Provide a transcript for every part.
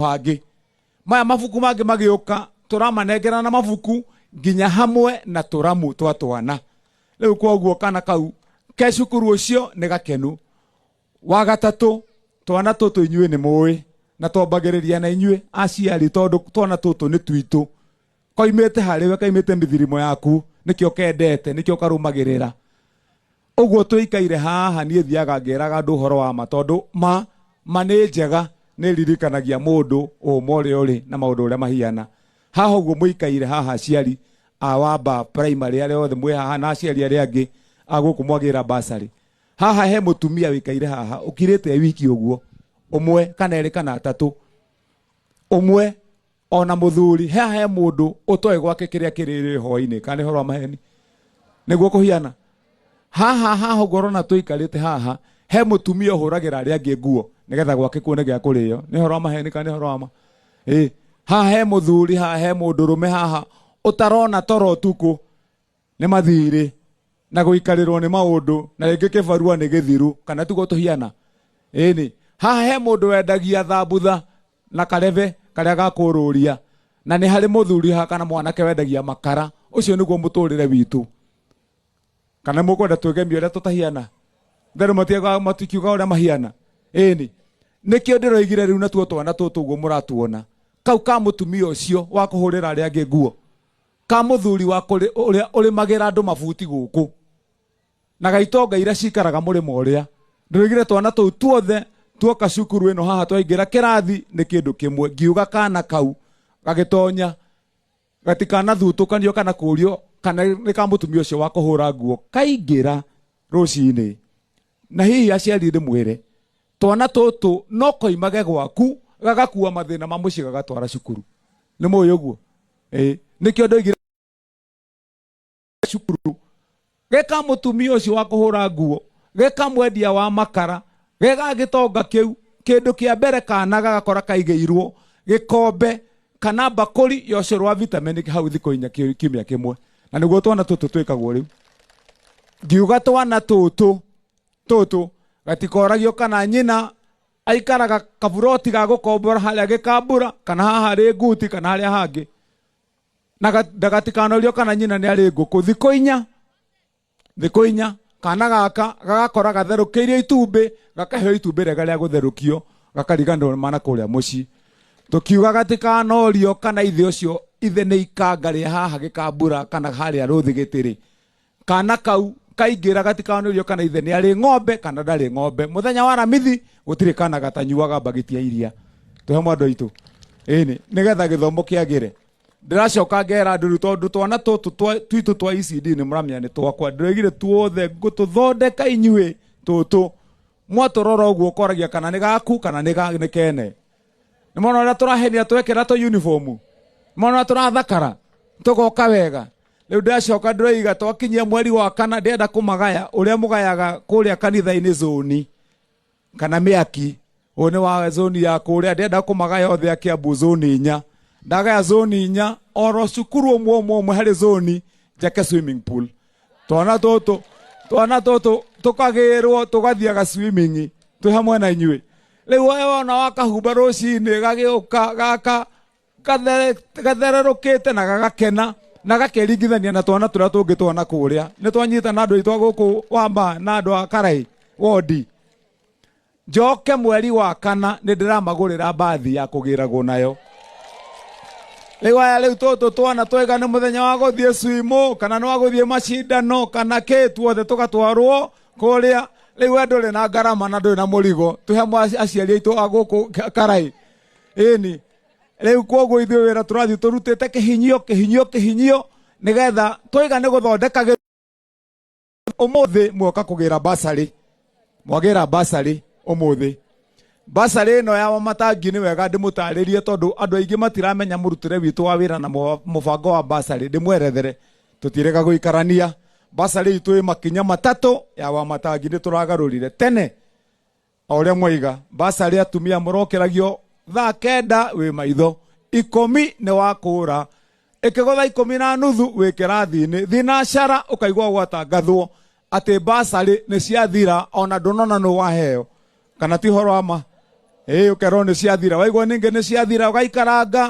Hangĩ maya mabuku mangĩ magĩũka tũramanengera na mabuku nginya hamwe na tũramu twa twana. Rĩu kwoguo kana kau ke cukuru ũcio nĩ gakenu. Wa gatatũ, twana tũtũ inyuĩ nĩ mũĩ na twambagĩrĩria na inyuĩ aciari tondũ twana tũtũ nĩ twitũ. Koimĩte harĩwe, kaimĩte mĩthirimo yaku, nĩkĩo kendete, nĩkĩo karũmagĩrĩra. Ũguo tũikaire haha niĩ thiaga ngĩraga andũ ũhoro wa ma tondũ ma ma nĩ njega nĩ ririkanagia mũndũ ũma ũrĩa ũrĩ na maũndũ ũrĩa mahiana. Haha ũguo mũikaire haha aciari a Wamba Primary arĩa othe mwĩ haha na aciari arĩa angĩ a gũkũ mwagĩra bursary. Haha he mũtumia wĩikaire haha ũkirĩte e wiki ũguo ũmwe kana erĩ kana atatũ ũmwe ona muthuri he he mundu utoe gwake kiria kiriri hwaini kana horo wa maheni niguo kuhiana haha haha ũguo ũrona tũikarĩte haha he mũtumia ũhũragĩra arĩa angĩ nguo nĩgetha gwake kuone gĩa kũrĩo nĩ ũhoro wa maheni kana nĩ ũhoro wa ma ĩ haha he mũthuri haha he mũndũrũme haha ũtarona toro ũtukũ nĩ mathirĩ na gũikarĩrwo nĩ maũndũ na rĩngĩ kĩbarua nĩ gĩthiru kana tiguo tũhiana ĩni haha he mũndũ wendagia thambutha na karebe karĩa ga kũrũria na nĩ harĩ mũthuri haha kana mwanake wendagia makara ũcio nĩguo mũtũrĩre witũ kana mũkwenda twĩgemie ũrĩa tũtahiana therũ matikiuga ũrĩa mahiana ĩni nĩkĩo ndĩroigire rĩu natuo twana tũtũ ũguo mũratuona kau ka mũtumia ũcio wa kũhũrĩra arĩa angĩ nguo ka mũthuri wa ũrĩa ũrĩmagĩra andũ mabuti gũkũ na gaitonga iria cikaraga mũrĩmo ũrĩa ndĩroigire twana tũu tuothe tuoka cukuru ĩno haha twaingĩra kĩrathi nĩ kĩndũ kĩmwe ngiuga kana kau gagĩtonya gatikanathutũkanio kana kũrio kana nĩ ka mũtumia ũcio wa kũhũra nguo kaingĩra rũcinĩ na hihi aciari ndĩmwĩre twana tũtũ no koimage gwaku gagakua mathĩna ma mũciĩ gagatwara cukuru nĩ mũĩ ũguo ĩĩ nĩkĩo ndoigire cukuru geka mũtumia ũcio wa kũhũra nguo geka mwendia wa makara gega gĩtonga kĩu kĩndũ kĩa mbere kana gagakora kaigĩirwo gĩkombe kana mbakũri ya ũcũrũ wa vitamin hau thikũ inya kiumia kĩmwe na nĩguo twana tũtũ twĩkagwo rĩu ngiuga twana tũtũ tũtũ gatikoragio kana nyina aikaraga kaburoti ga gũkombora harĩa gĩkambura kana haha harĩ nguti kana harĩa hangĩ na ndagatikaanorio kana nyina nĩ arĩ ngũkũ thikũ inya thikũ inya kana gaka gagakora gatherũkĩirio itumbĩ gakaheo itumbĩ rĩega rĩa gũtherũkio gakariganĩrwo mana kũrĩa mũciĩ tũkiuga gatikanorio kana ithe ũcio ithe nĩ ikanga rĩa haha gĩkambura kana harĩa rũthĩ gĩtĩrĩ kana kau kaingĩra gatikanorio kana ithe nĩ arĩ ng'ombe kana ndarĩ ng'ombe mũthenya wa ramithi gũtirĩ kana gatanyuaga mbagiti ya iria tũhe mwandũ aitũ ĩni nĩgetha gĩthomo kĩagĩre ndĩracoka ngera andũ rĩu tondũ twana tũtũ twitũ twa ECD nĩ mũramenya nĩ twakwa ndĩroigire tuothe ngũtũthondeka inyuĩ tũtũ mwatũrora ũguo ũkoragia kana nĩ gaku kana nĩ nĩ kene nĩ mona ũrĩa tũrahenia twekĩra tũ uniform mona ũrĩa tũrathakara tũgoka wega rĩu ndacoka ndĩroiga twakinyia mweri wa kana ndĩrenda kũmagaya ũrĩa mũgayaga kũrĩa kanitha-inĩ zoni kana mĩaki ũyũ nĩ wa zoni ya kũrĩa ndĩrenda kũmagaya othe a Kiambu zoni inya ndagaya zoni inya oro cukuru ũmwe ũmwe ũmwe harĩ zoni njake swimming pool twana tũtũ twana tũtũ tũkagĩrwo tũgathiaga swimming twĩ hamwe na inyuĩ rĩu we wona wakahumba rũcinĩ gagĩũka gaka gathererũkĩte na gagakena na gakeringithania na twana tũrĩa tũngĩ twana kũrĩa nĩ twanyita na andũ aitũ a gũkũ wamba na andũ a karai wondi njoke mweri wa kana nĩ ndĩramagũrĩra mbathi ya kũgĩragwo nayo rĩu aya rĩu tũtũ twana twaiga nĩ mũthenya wa gũthiĩ swimu kana nĩ wa gũthiĩ macindano kana kĩ tuothe tũgatwarwo kũrĩa rĩu we ndũrĩ na ngarama na ndũrĩ na mũrigo twĩ hamwe aciari aitũ a gũkũ karai ĩni rĩu kwoguo ithuĩ wĩra tũrathiĩ tũrutĩte kĩhinyio kĩhinyio kĩhinyio nĩgetha twaiga nĩ gũthondeka ũmũthĩ muoka kũgĩra basarĩ mwagĩra basarĩ ũmũthĩ basarĩ ĩno ya matangi nĩ wega ndĩmũtarĩrie tondũ andũ aingĩ matiramenya mũrutĩre witũ wa wĩra na mũbango wa basarĩ ndĩmwerethere tũtirega gũikarania basarĩ itũ ĩ makinya matatũ ya wamatangi nĩ tũragarũrire tene O ũrĩa mwaiga basarĩ atumia mũrokĩragio thaa kenda wĩ maitho ikũmi nĩ wakũra ĩkĩgũtha ikũmi na nuthu wĩ kĩrathi-inĩ thinacara ũkaigua gwatangathwo atĩ basarĩ nĩ ciathira ona ndũnona nũ waheo kana ti ũhoro wa ma Ĩĩ, ũkerwo nĩ ciathira, waigua ningĩ nĩ ciathira, ũgaikaranga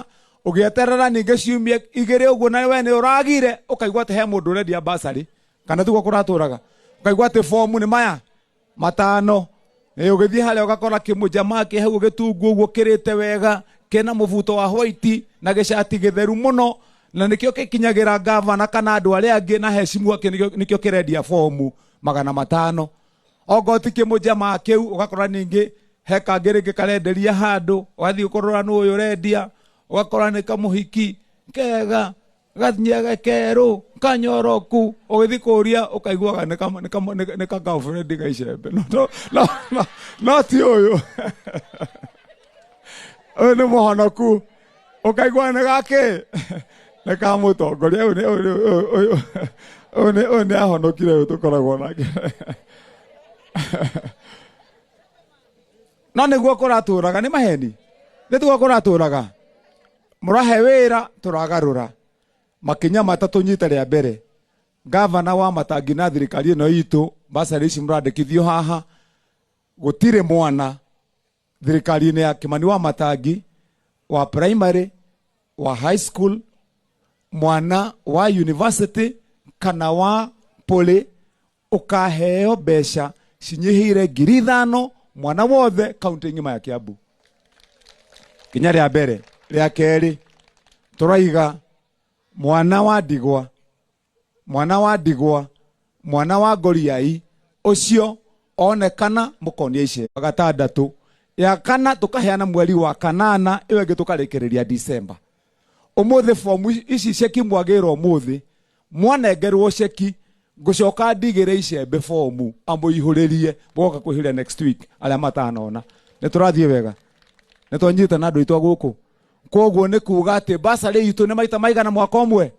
ũgĩeterera ningĩ ciumia igĩrĩ ũguo, na we nĩ ũragire, ũkaigua atĩ he mũndũ ũrendia basarĩ, kana tiguo kũratũraga, ũkaigua atĩ bomu nĩ maya matano. Ĩĩ, ũgĩthiĩ harĩa ũgakora kĩmũjamaa kĩ hau gĩtungu ũguo kĩrĩte wega, kĩna mũbuto wa white na gĩcati gĩtheru mũno, na nĩkĩo gĩkinyagĩra gavana kana andũ arĩa angĩ na hecimu ake, nĩkĩo kĩrendia bomu 500. Okorwo ti kĩmũjamaa kĩu, ũgakora ningĩ he kangĩ rĩngĩ karenderia handũ, ũgathiĩ ũkũrora nũ ũyũ ũrendia, ũgakora nĩ kamũhiki kega gathiaga kerũ kanyoroku, ũgĩthiĩ kũria ũkaiguaga nĩ ka girlfriend ga icembe. No, no, no, no, no ti ũyũ, ũyũ nĩ mũhonoku, ũkaigua nĩ gakĩ nĩ ka mũtongoria ũyũ, ũyũ nĩ ahonokire, ũyũ tũkoragwo nake. No nĩguo kũratũraga, nĩ maheni, nĩ tiguo kũratũraga. Mũrahe wĩra tũragarũra makinya matatũ. Nyita rĩa mbere, gavana wa Matangi na thirikari ĩno itũ, basarĩ ici mũrandĩkithio haha, gũtirĩ mwana thirikari-inĩ ya Kimani wa Matangi wa primary, wa high school, mwana wa university kana wa poly ukaheo mbeca cinyihĩire 5,000, mwana wothe kaunti ng'ima ya Kiambu. Kinya rĩa mbere. Rĩa kerĩ, tũraiga mwana wa ndigwa, mwana wa ndigwa, mwana wa ngoriai ũcio onekana mũkonia ice gatandatũ. Ya kana tũkaheana mweri wa kanana, ĩyo ĩngĩ tũkarĩkĩrĩria December. Ũmũthĩ fomu ici ceki mwagĩrwo, ũmũthĩ mwanengerwo ceki, ngũcoka ndigĩre icembe fomu amũihũrĩrie, mũgoka kwĩhũria next week. Arĩa matanona, nĩ tũrathiĩ wega, nĩ twanyita na andũ aitũ a gũkũ. Koguo nĩ kuga atĩ basarĩ itũ nĩ maita maigana mwaka ũmwe?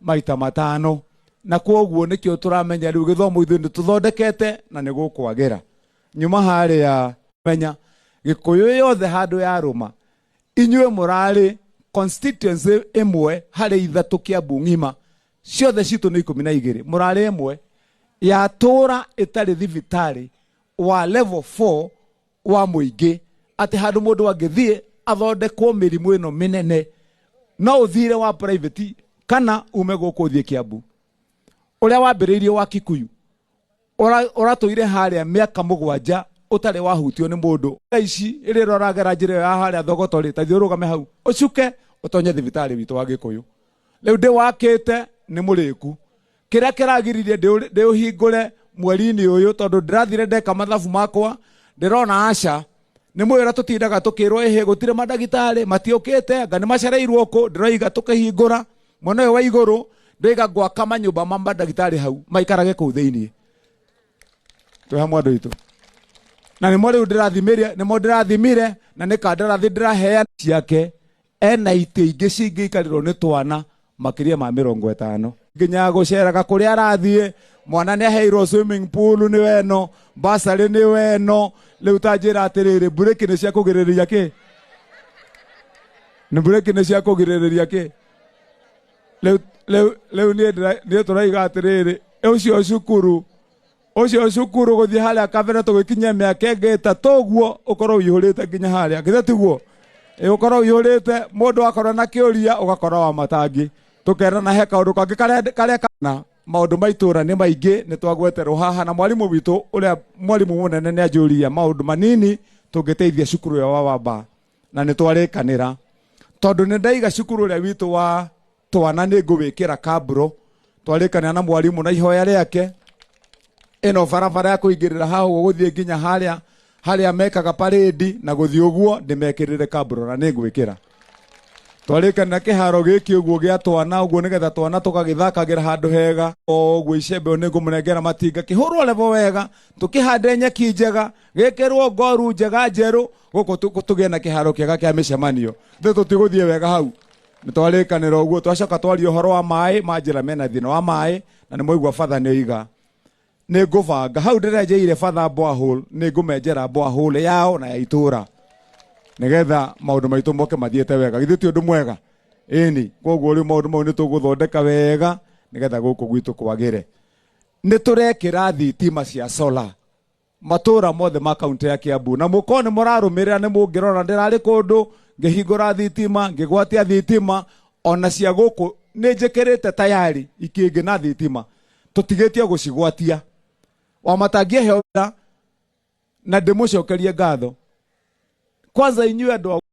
Maita matano. Na koguo nĩkĩo tũramenya rĩu gĩthomo ithuĩ nĩ tũthondekete na nĩ gũkwagĩra nyuma harĩa menya Gĩkũyũ yothe handũ ya rũma. Inyuĩ mũrarĩ constituency ĩmwe harĩ ithatũ Kiambu ng'ima, ciothe citũ nĩ 12, mũrarĩ ĩmwe yatũra ĩtarĩ thibitarĩ wa level 4 wa mũingĩ, atĩ handũ mũndũ angĩthiĩ athondekwo mĩrimũ ĩno mĩnene. No ũthire wa private kana ume gũkũ ũthiĩ Kiambu. Ũrĩa wambĩrĩirie wa Kikuyu ũratũire harĩa mĩaka 7 ũtarĩ wahutio nĩ mũndũ. Thaa ici ĩrĩa ũragera njĩra ĩyo ya harĩa Thogoto rĩ, ta thiĩ ũrũgame hau ũcuke ũtonye thibitarĩ witũ wa Gĩkũyũ. Rĩu ndĩwakĩte nĩ mũrĩku, kĩrĩa kĩragiririe ndĩũhingũre mweri-inĩ ũyũ tondũ ndĩrathire ndeka mathabu makwa, ndĩrona aca nĩ mwĩra tũtindaga tũkĩrwo ĩhĩ gũtirĩ mandagĩtarĩ matiũkĩte, anga nĩ macereirwo kũ. Ndĩroiga tũkĩhingũra mwena ũyũ wa igũrũ, ndĩroiga ngwaka manyũmba ma mandagĩtarĩ hau maikarage kũu thĩiniĩ. Twĩ hamwe andũ aitũ, na nĩmo rĩu ndĩrathimire, nĩmo ndĩrathimire, na nĩ kandarathi ndĩraheana ciake ena itĩ ingĩ cingĩikarĩrwo nĩ twana makĩria ma 50, nginya gũceraga kũrĩa arathiĩ. Mwana nĩ aheirwo swimming pool nĩ weno, basarĩ nĩ weno. Rĩu ta njĩra atĩrĩrĩ, mburĩki nĩ cia kũgirĩrĩria kĩ? Nĩ mburĩki nĩ cia kũgirĩrĩria kĩ? Rĩu niĩ tũraiga atĩrĩrĩ, ũcio cukuru, ũcio cukuru gũthiĩ harĩa kabere, tũgĩkinyia mĩaka ĩngĩ 3 ũguo ũkorwo ũihũrĩte nginya harĩa, githĩ tiguo? Ĩ, ũkorwo ũihũrĩte, mũndũ akorwo na kĩũria ũgakora wa Matangi tũkerana he kaũndũ kangĩ karĩa kana maũndũ ma itũũra nĩ maingĩ nĩ twagweterwo haha na mwarimũ witũ ũrĩa mwarimũ mũnene nĩ anjũria maũndũ manini tũngĩteithia cukuru ĩyo wa Wamba, na nĩ twarĩkanĩra tondũ nĩ ndaiga cukuru ũrĩa witũ wa twana nĩ ngũwĩkĩra kaburo. Twarĩkanĩra na mwarimũ na ihoya rĩake, ĩno barabara ya kũingĩrĩra haha ũguo gũthiĩ nginya harĩa harĩa mekaga parade na gũthiĩ ũguo, ndĩmekĩrĩre kaburo na nĩ ngwĩkĩra. Twarĩkanĩra kĩharo gĩkĩ ũguo gĩa twana ũguo, nĩgetha twana tũgagĩthakagĩra handũ hega o ũguo. Icembe nĩ ngũmũnengera matinga kĩhũrwo level wega, tũkĩhande nyeki njega, gĩkĩrwo ngoru njega njerũ, gũkũ tũgĩe na kĩharo kĩega kĩa mĩcemanio. Thĩ tũtigũthiĩ wega hau, nĩ twarĩkanĩra ũguo. Twacoka twaria ũhoro wa maĩ ma njĩra, mena thĩna wa maĩ, na nĩ mwaigua batha nĩ oiga nĩ ngũbanga hau ndĩrenjeire batha borehole, nĩ ngũmenjera borehole yao na ya itũra, nĩgetha maũndũ maitũ moke mathiĩte wega. Githĩ ti ũndũ mwega? Ĩni, koguo rĩu maũndũ mau nĩ tũgũthondeka wega nĩgetha gũkũ gwitũ kwagĩre. Nĩ tũrekĩra thitima cia solar. Matũra mothe ma kaunti ya Kiambu, na mũkorwo nĩ mũrarũmĩrĩra, nĩ mũngĩrora ndĩrarĩ kũndũ ngĩhingũra thitima, ngĩgwatia thitima ona cia gũkũ nĩ njĩkĩrĩte tayari ikĩngĩ na thitima tũtigĩtie gũcigwatia. Wamatangia na ndĩmũcokerie ngatho kwanza inyuĩ andũ a